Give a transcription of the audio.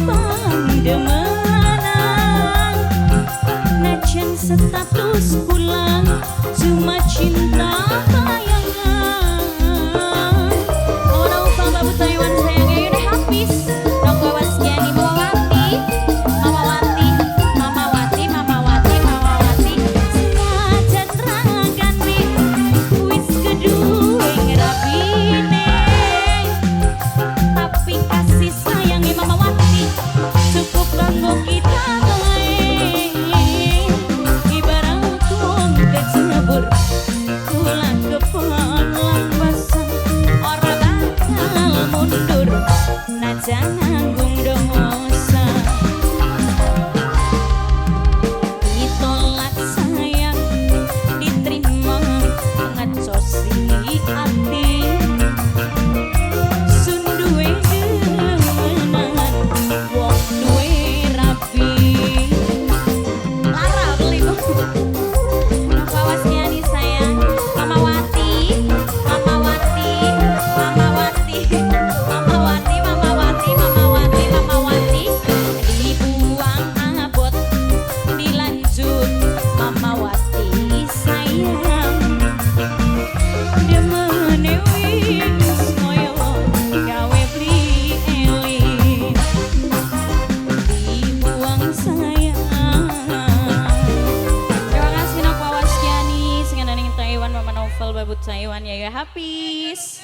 Pangdemenan, najan status pulang cuma cinta bayangan. Oh, Naufal Babu Taiwan sayangnya udah habis. Nongko Wasgiani, Mama Wati, Mama Wati, Mama Wati, Mama Wati, Mama Wati. Senajan ragane wis keduwe ngrabine, tapi kasih sayangnya Mama Wati cukup kanggo kita bae. Ibarat wong kecebur kula kepon pasang, ora bakal mundur najan nanggung dosa. Ditolak sayang diterima ngecosi ati, sun duwe demenan wong duwe rapi. Lara beli. Napa Wasniani sayang, Mama Wati, Mama Wati, Mama Wati, Mama Wati, Mama Wati, Mama Wati, Mama Wati. Dibuang abot dilanjut Mama Wati sayang. Demene wis koyo gawe beli eling, dibuang sayang. Terima kasih Nokwa Waskiani sing ana ning Taiwan, Mama Novel Babut Taiwan ya ya habis.